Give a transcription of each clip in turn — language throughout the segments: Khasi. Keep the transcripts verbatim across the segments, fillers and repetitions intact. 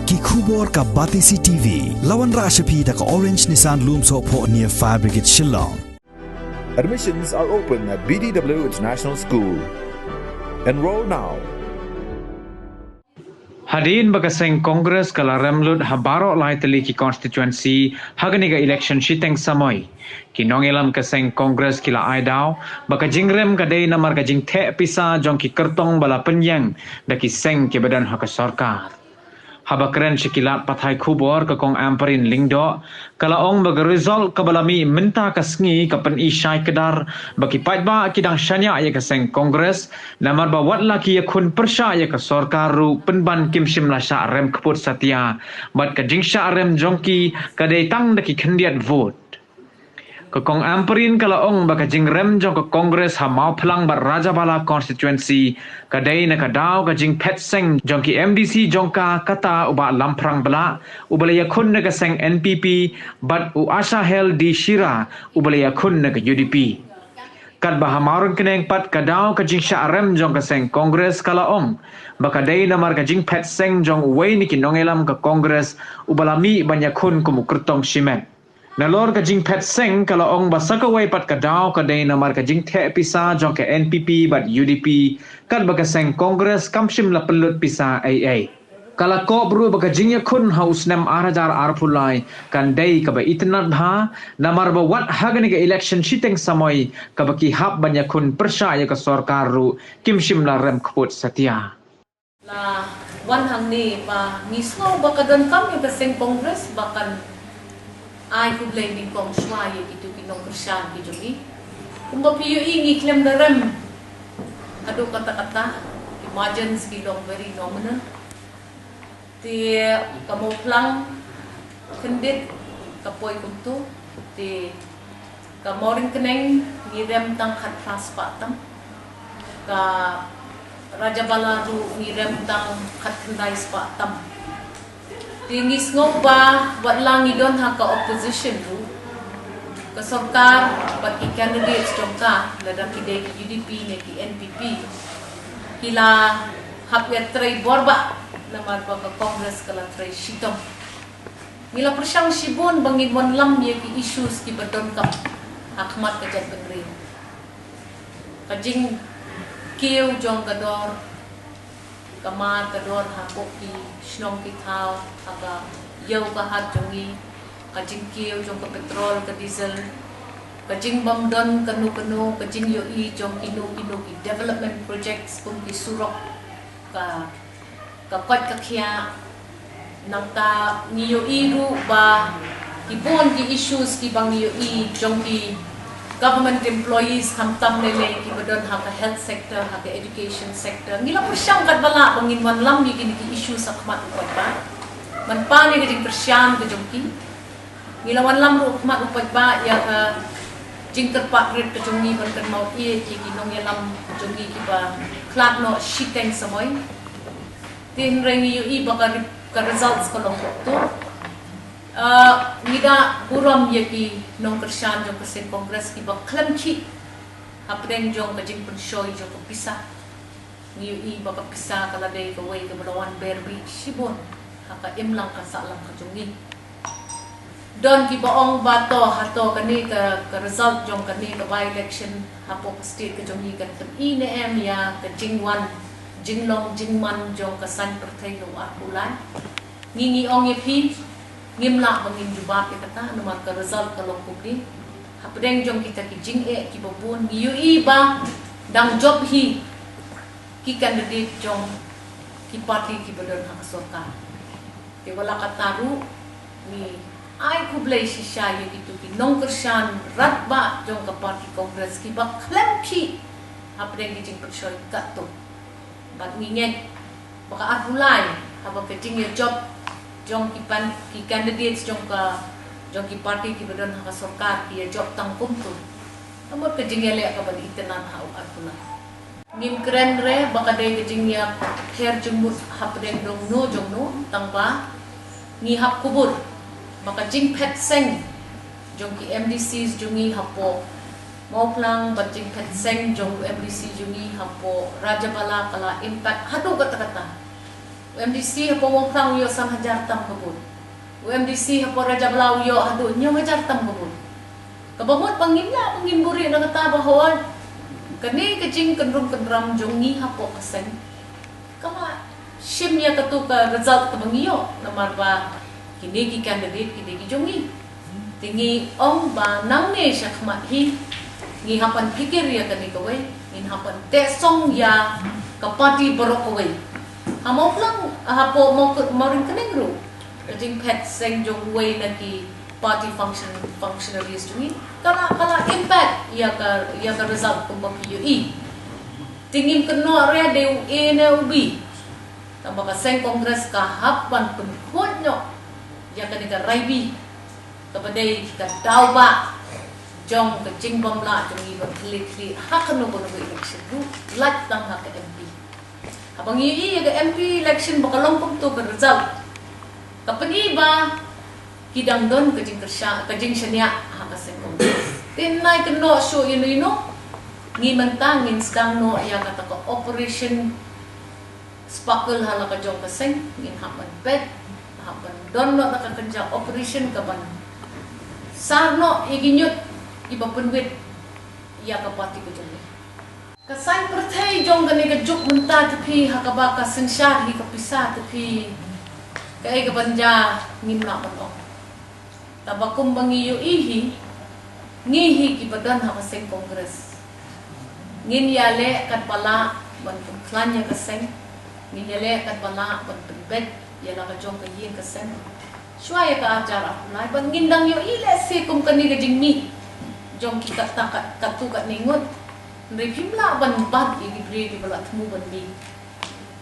Ki khubor ka Batesi T V, la wanrah sha phi da ka Orange Nissan Lumsohphoh near Fire Brigade Shillong. Admissions are open at B D W International School. Enroll now. Hadien ba ka seng Congress ka la rem lut ha baroh lai tylli ki constituency ha kane ka election shiteng samoi, ki nongïalam ka seng Congress ki la ai daw ba ka jingrem ka dei namar ka jingtheh pisa jong ki kyrtong ba la pynïeng da ki seng kiba don ha ka sorkar. Haba kren sha ki lad pathai khubor, ka Kong Ampareen Lyngdoh ka la ong ba ka result kaba la mih mynta ka sngi ka pyni shai kdar ba ki paidbah ki dang shaniah ïa ka seng Congress, namar ba wat la ki ïakhun pyrshah ïa ka sorkar ruh pynban kim shym la shah rem kput satia, bad ka jingshah rem jong ki ka dei tang da ki khyndiat vote. Ka Kong Ampareen ka la ong ba ka jingrem jong ka Congress ha Mawphlang bad Rajabala constituency ka dei na ka daw ka jingphet seng jong ki M D C jong ka, kata u Bah Lamphrang Blah uba la ïakhun na ka seng N P P bad u Ashahel D Shira uba la ïakhun na ka U D P. Katba ha Mawryngkneng pat ka daw ka jingshah rem jong ka seng Congress ka la ong ba ka dei namar ka jingphet seng jong uwei na ki nongïalam ka Congress uba la mih ban ïakhun kum u kyrtong shimet. Nalor ka jingphet seng ka la ong ba sa kawei pat ka daw ka dei namar ka jingtheh pisa jong ka N P P bad U D P, katba ka seng Congress kam shym la pynlut pisa ei ei. Ka la kob ruh ba ka jingïakhun ha u snem ar hajar arphew lai kan dei kaba itynnad bha, namar ba wat ha kane ka election shiteng samoi kaba ki hap ban ïakhun pyrshah ïa ka sorkar ruh kim shym la rem kput satia. La wan hangne ba ngi sngew ba ka donkam ïa ka seng Congress ba kan ai khublei nyngkong shuwa ïa kitu ki nongkyrshan ki jong ngi. Kumba phi ïohi ngi khlem da rem haduh katta katta, ki margins ki long very nominal. Te ka Mawphlang khyndiat ka poi kumtu, te ka Mawryngkneng ngi rem tang khatphra spah tam, ka Rajabala ruh ngi rem tang khatkhyndai spah tam. Te ngi sngew ba wat la ngi don ha ka opposition ruh, ka sorkar bad ki candidates jong ka, lada ki dei ki U D P ne ki N P P, ki la hap ïatrei bor bha namar ba ka Congress ka la trei shitom. Ngi la pyrshang shibun ba ngin wanlam ïa ki issues kiba donkam ha khmat ka jaitbynriew. Ka jingkiew jong ka dor, ka mar ka dor hapoh ki shnong ki thaw, ha ka ïew ka hat jong ngi, ka jingkiew jong ka petrol ka diesel, ka jingbym don kano kano ka jingïohi jong kino kino ki development projects kum ki surok, ka ka koit ka khiah. Nangta ngi ïohi ruh ba ki bun ki issues kiba ngi ïohi jong ki government employees, khamtam lei lei kiba don ha ka health sector, ha ka education sector. Ngi la pyrshang katba lah ba ngin wanlam ïa kine ki issues ha khmat u paidbah. Ban pan ïa ka jingkyrshan ka jong ki. Ngi la wanlam ruh ha khmat u paidbah ïa ka jingkyrpad rit ka jong ngi ban kynmaw ïa ki nongïalam jong ngi kiba khlad noh shiteng samoi. Te hynrei ngi ïohi ba ka, ka results ka long kumto. Ah, ngi da burom ïa ki nongkyrshan jong ka seng Congress kiba khlem khih hapdeng jong ka jingpynshoi jong ka pisa. Ngi ïohi ba ka pisa ka la dei kawei kaba la wan berbeiñ shibun ha ka imlang ka sahlang ka jong ngi. Don kiba ong ba to hato kane ka, ka result jong kane ka by election hapoh ka state ka jong ngi kan pyni ne em ïa ka jingwan jinglong jingman jong ka saiñ pyrthei ha u arphew lai. Ngi ngi ong ïa phi, ngim lah ba ngin jubab ïa kata namar ka result ka long kumne. Hapdeng jong kita ki jingeh kiba bun ngi ïohi ba dang jop hi ki candidate jong ki party kiba don ha ka sorkar. Te wat la katta ruh ngi ai khublei shisha ïa kitu ki nongkyrshan radbah jong ka party Congress kiba khlem khih hapdeng ki jingpynshoi katto. Bad ngi ngeit ba ka arphew lai haba ka jingïajop jong ki pan, ki candidates jong ka, jong ki party kiba don ha ka sorkar ki ïajop tang kumtu, ka mut ka jingïaleh ka ban itynnad ha u arphew lai. Ngim kren re ba ka dei ka jingïapher jingmut hapdeng jong no jong no, tang ba ngi hap kubur ba ka jingphet seng jong ki M D Cs jong ngi hapoh Mawphlang bad jingphet seng jong u M D C jong ngi hapoh Rajabala ka la impact haduh katta katta. U MDC hapoh Mawphlang u ïoh san hajar tam ka vote. U MDC hapoh Rajabala u ïoh haduh hynñiew hajar tam ka vote. Kaba mut ba ngim lah ba ngin buhrieh na kata, ba hooid kane ka jingkynrum kynram jong ngi hapoh ka seng ka la shim ïa katu ka result kaba ngi ïoh, namar ba kine ki candidate ki dei ki jong ngi. Te ngi ong ba nangne shakhmat hi ngi hap ban phikir ïa kane kawei, ngin hap ban teh song ïa ka party baroh kawei. Ha Mawphlang, hapoh Mawk-, Mawryngkneng ruh, ka jingphet seng jong uwei na ki party function, functionaries jong ngi ka la, ka la impact ïa ka, ïa ka result kumba phi ïohi. Te ngim kynnoh re dei u A ne u B. Tangba ka seng Congress ka hap ban pynkhuid noh ïa kane ka rai B kaba dei ka daw ba jong ka jingbymlah jong ngi ban khlieh khlieh ha kano kano ka election ruh, lait tang ha ka MP. Haba ngi ïohi ïa ka MP election ba ka long kumto ka result, ka pyni ba ki dang don ka jingkyrshan, ka jingshaniah ha ka seng Congress. Te nai kynnoh shuh ïano ïano, ngi mynta ngin sdang noh ïa kata ka Operation Sparkle ha la ka jong ka seng, ngin hap ban peit, hap ban don noh da ka kynja operation kaban sar noh ïa ki ñiut kiba pynwit ïa ka party ka jong ngi. Ka saiñ pyrthei jong kane ka juk mynta te phi, ha kaba ka synshar hi ka pisa te phi, kaei kaban jia ngim lah ban ong. Tangba kumba ngi ïohi hi, ngi hi kiba don ha ka seng Congress, ngin ïaleh katba lah ban pynkhlaiñ ïa ka seng, ngin ïaleh katba lah ban pynbeit ïa la ka jong ka ïing ka sem shuwa ïa ka ar hajar arphew lai. Bad ngin dang ïohi lehse kum kane ka jingmih jong ki kata kat, katto katne ngut, hynrei phim lah ban bat ïa ki briew kiba la thmu ban mih.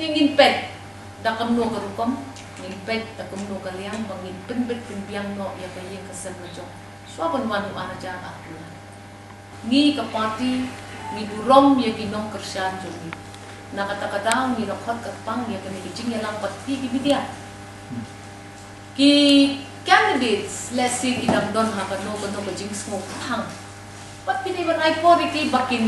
Te ngin peit da kumno ka rukom, ngin peit da kumno ka liang ba ngin pynbeit pynbiang noh ïa ka ïing ka sem la jong shuwa ban wan u ar hajar arphew lai. Ngi ka party ngi burom ïa ki nongkyrshan jong ngi. Na kata ka daw ngi la khot kyrpang ïa kane ka jingïalang bad phi ki media. Ki candidates lehse ki dang don ha kano kano ka jingsngewthuh, bad phi dei ban ai por ïa ki ba kin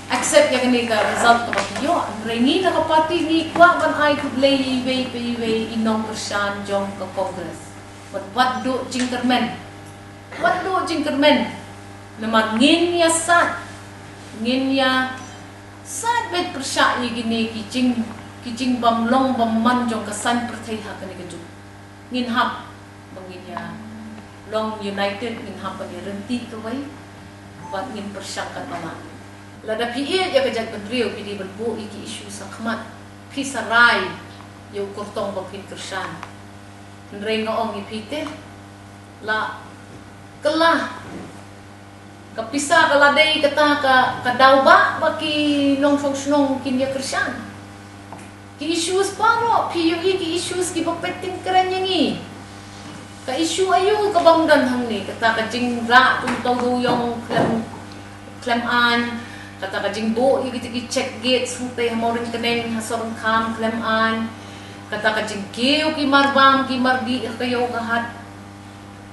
accept ïa kane ka result kaba phi ïoh. Hynrei ngi na ka party ngi kwah ban ai khublei ïa iwei pa iwei i nongkyrshan jong ka Congress. Bad wat duh jingkyrmen, wat duh jingkyrmen, namar ngin ïasaid, ngin ïasaid beit pyrshah ïa kine ki jing, ki jingbymlong bymman jong ka saiñ pyrthei ha kane ka juk. Ngin hap ba ngin ïalong united, ngin hap ban ïaryntih kawei bad ngin pyrshang katba lah. Lada phi ïeit ïa ka jaitbynriew phi dei ban buh ïa ki issues ha khmat, phi sa rai ïa u kyrtong ba phin kyrshan. Hynrei nga ong ïa phi te, la kylla ka pisa, ka la dei kata ka, ka daw ba, ba ki nongshong shnong kin ïa kyrshan. Ki issues baroh phi ïohi, ki issues kiba peit tyngkrein ïa ngi. Ka issue aïu ka bym don hangne? Kata ka jingrah kumto dewïong khlem, khlem aiñ, kata ka jingbuh ïa kita ki check gates hangtei ha Mawryngkneng, ha Sohryngkham khlem aiñ, kata ka jingkiew ki marbam ki mardih ha ka ïew ka hat,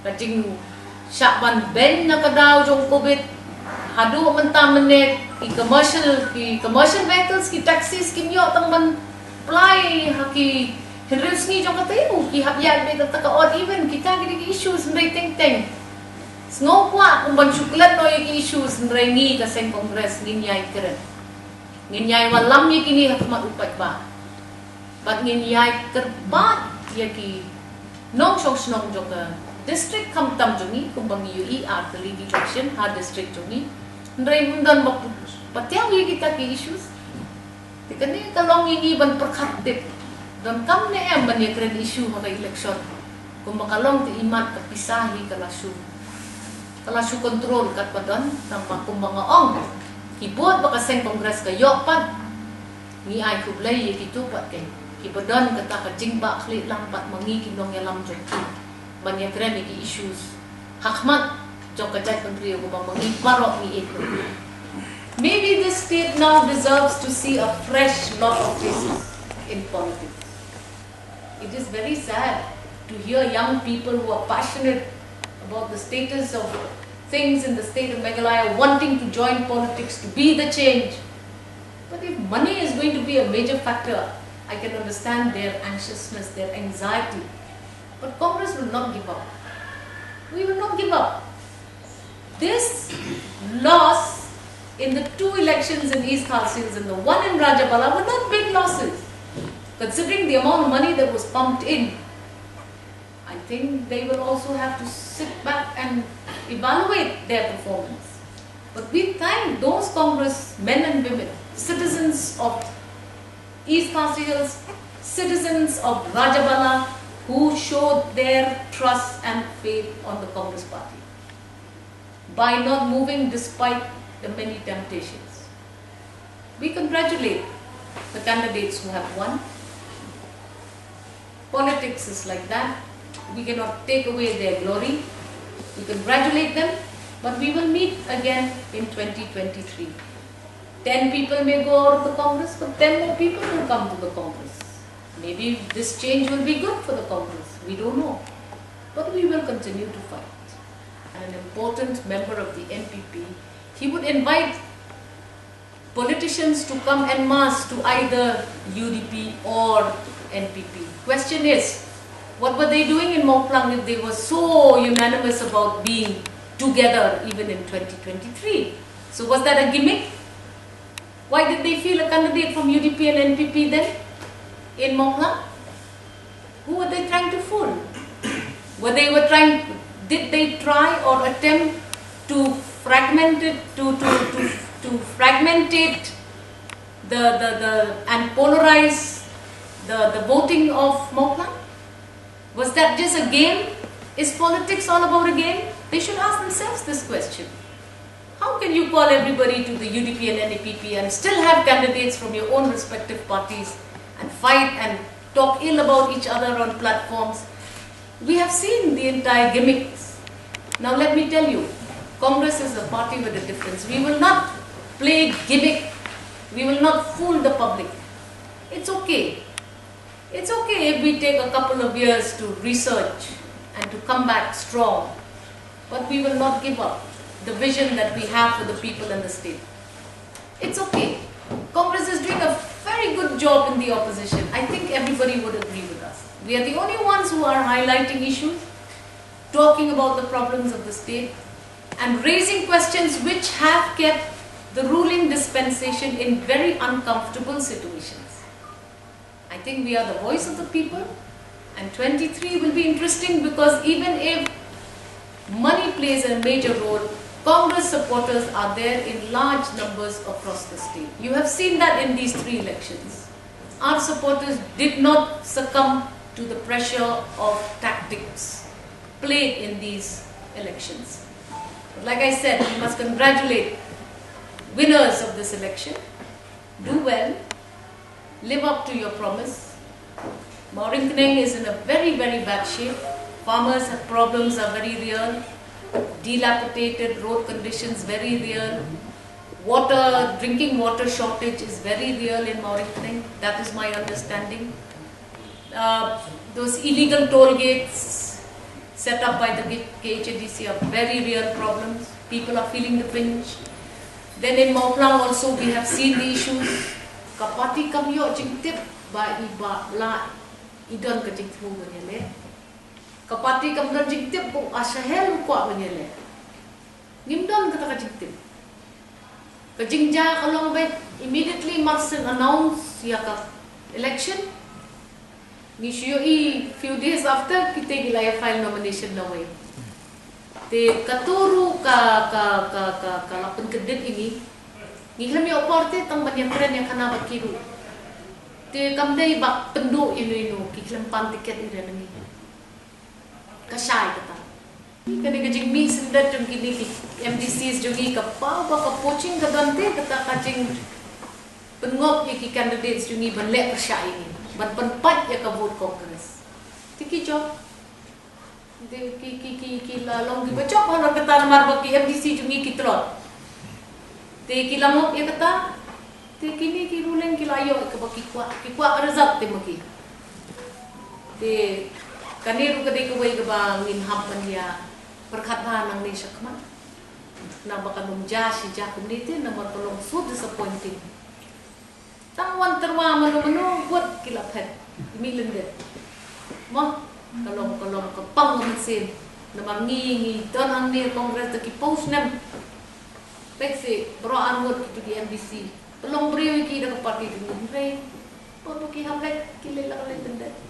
ka jingshah ban beiñ na ka daw jong covid. Haduh mynta mynne ki commercial, ki commercial vehicles, ki taxis kim ïoh tang ban plie ha ki hynriew sngi jong ka taïew, ki hap ïaid beit da ka odd even. Kita ki dei ki issues hynrei teng teng sngew kwah kum ban shu klet noh ïa ki issues, hynrei ngi ka seng Congress ngin ïai kren, ngin ïai wallam ïa kine ha khmat u paidbah. Bad ngin ïai kyrpad ïa ki nongshong shnong jong ka district khamtam jong ngi, kumba ngi ïohi ar tylli ki election ha district jong ngi, hynrei ym don ba patiaw ïa kita ki issues. Te kane ka long ïa ngi ban pyrkhat tip, donkam ne em ban ïakren issue ha ka election. Kumba ka long te imat ka pisa hi ka la shu, ka la shu control katba don, tangba kumba nga ong, ki vote ba ka seng Congress ka ïoh pat, ngi ai khublei ïa kito pat, keiñ kiba don kata ka jingbakla lang pat ma ngi ki nongïalam jong ki ban ïakren ïa ki issues ha khmat jong ka jaitbynriew kumba ma ngi baroh ngi ïeit. Maybe this state now deserves to see a fresh lot of faces in politics. It is very sad to hear young people who are passionate about the status of things in the state of Meghalaya wanting to join politics to be the change. But if money is going to be a major factor, I can understand their anxiousness, their anxiety. But Congress will not give up. We will not give up. This loss in the two elections in East Khasi Hills and the one in Rajabala were not big losses, considering the amount of money that was pumped in. I think they will also have to sit back and evaluate their performance. But we thank those Congress men and women, citizens of East Khasi Hills, citizens of Rajabala, who showed their trust and faith on the Congress party by not moving despite the many temptations. We congratulate the candidates who have won. Politics is like that. We cannot take away their glory. We congratulate them, but we will meet again in twenty twenty-three. Ten people may go out of the Congress, but ten more people will come to the Congress. Maybe this change will be good for the Congress. We don't know. But we will continue to fight. And an important member of the N P P, he would invite politicians to come en masse to either U D P or N P P. Question is, what were they doing in Mawphlang if they were so unanimous about being together even in twenty twenty-three? So was that a gimmick? Why did they field a candidate from U D P and N P P then in Mawphlang? Who were they trying to fool? Were they were trying? Did they try or attempt to fragment it, to to to, to fragment it, the, the the and polarize the the voting of Mawphlang? Was that just a game? Is politics all about a game? They should ask themselves this question. How can you call everybody to the U D P and N P P and still have candidates from your own respective parties and fight and talk ill about each other on platforms? We have seen the entire gimmicks. Now let me tell you, Congress is a party with a difference. We will not play gimmick. We will not fool the public. It's okay. It's okay if we take a couple of years to research and to come back strong. But we will not give up the vision that we have for the people and the state. It's okay. Congress is doing a very good job in the opposition. I think everybody would agree with us. We are the only ones who are highlighting issues, talking about the problems of the state, and raising questions which have kept the ruling dispensation in very uncomfortable situations. I think we are the voice of the people, and twenty-three will be interesting because even if money plays a major role, Congress supporters are there in large numbers across the state. You have seen that in these three elections. Our supporters did not succumb to the pressure of tactics played in these elections. But like I said, we must congratulate winners of this election. Do well, live up to your promise. Mawryngkneng is in a very, very bad shape. Farmers' problems are very real. Dilapidated road conditions very real. Water, drinking water shortage is very real in Mawryngkneng. That is my understanding. Uh, those illegal toll gates set up by the K H A D C are very real problems. People are feeling the pinch. Then in Mawphlang also we have seen the issues. Ka party kam ïoh jingtip ba i Bah Blah i don ka jingthmu ban ïaleh. Ka party kam don jingtip ba u Asahel u kwah ban ïaleh. Ngim don kata ka jingtip. Ka jingjia ka long ba immediately mar shen announce ïa ka election, ngi shu ïohi few days after kita ki la ïa file nomination na wei. Te kato ruh ka, ka, ka, ka, ka la pynkyndit ïa ngi. Ngi khlem ïoh por te tang ban ïakren ïa kane bad ki ruh. Te kam dei ba pynduh ïano ïano, ki khlem pan tiket ïa ngi. Ka shai kata. Kane ka jingmih syndet jong kine ki M D Cs jong ngi, ka paw ba ka poaching ka don te, kata ka jingpynngop ïa ki candidates jong ngi ban leh pyrshah ïa ngi, ban pynpait ïa ka vote Congress. Te ki jop. Te ki, ki, ki, ki la long kiba jop halor kata namar ba ki M D C jong ngi ki tlot. Te ki la ngop ïa kata. Te kine ki ruling ki la ïoh kaba ki kwah, ki kwah ka result te ma ki. Te kane ruh ka dei kawei kaba ngin hap ban ïa pyrkhat bha nangne shakhmat. Naba kan ym jia shi jia kumne te namar ka long so disappointing. Tang wan tyrwa mano mano vote ki la phet. Mih lyndet. Mo, ka long, ka long ka pang ka mynsiem. Namar ngi, ngi don hangne Congress da ki phew snem. Peit shi, baroh arngut kito ki M D C. Pynlong briew ïa ki da ka party jong ngi, hynrei, pynban ki hap leit, ki leit la ka leit lyndet.